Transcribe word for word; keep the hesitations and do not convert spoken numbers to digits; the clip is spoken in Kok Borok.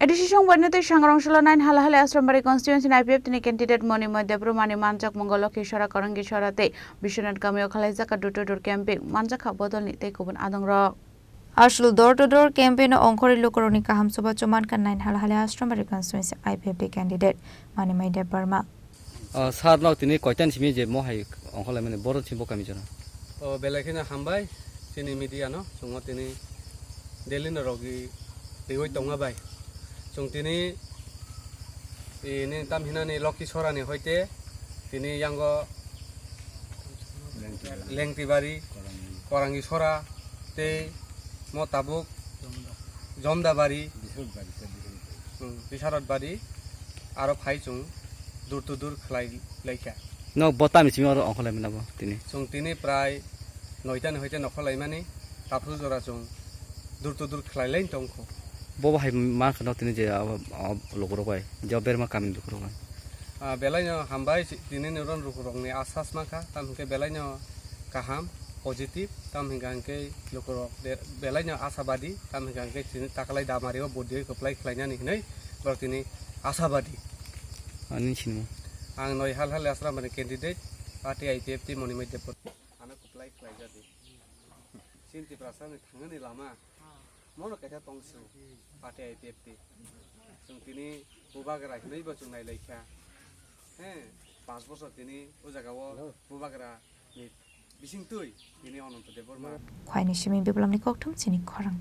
A D C song Bainati Sangrong Sula nine Halahali Asrambari constituency ni I P F T ni candidate Monimoi Debbarma ni manjak mungo Lokhi Sora, Korangi Sora tei Biswanath Kamio khalaijak door to door camping manjak kha bodol ni tei kubun adong rok. Aswk door to door campaign o ongkhorwi lukurokni kaham chubachu mankha nine Halahali Asrambari constituency I P F T candidate Monimoi Debbarma. O, sir, no tini koitan simi je mo hai ongkhorlaimani, boro simi bo kami jora. O, belai kheno hambai chini media no, chwngno tini Delhi no rogi riwi tongma bai. Chwng tini, e, ni tam hinani Lokhi Sora ni hoite tini yango Lengtibari, Korangi Sora tei mo tabuk Jomdabari, hmm, Bisharodbari, aro phai chwng door to door khlai laikha. No bo tamni simi oro ongkhorlaimani bo tini? Chwng tini prai noita ni hoite nokhorlaimani, taphru jora chwng door to door khlai lai tongkho. Bo bo hai mankha no tini je abo, abo lukurok bai, je Debbarma kamini lukurok bai. Ah, belai no hambai, si-, tini ni ron lukurokni asas mankha, tam hinkhe belai no kaham, positive, tam hinkha hinkhe lukurok be-, belai no asabadi, tam hinkha hinkhe tini taklai damari o bwdwi kwplai khlainani hinwi borok tini asabadi. Ani sinimo? Ang noi Halahali Asrambari candidate, party I P F T Monimoi Debbarma. Ano kwplai khlaijadi. Chini Tiprasa ni thangani lama. Mono kaisa tongsu, party I P F T. Chwng tini bubagra hinwi bo chwng nailaikha. He, panch bochor tini o jagao bubagra ni bisingtwi tini Ananto Debbarma. Khwaini simi Biplamni kokthum chini khorang.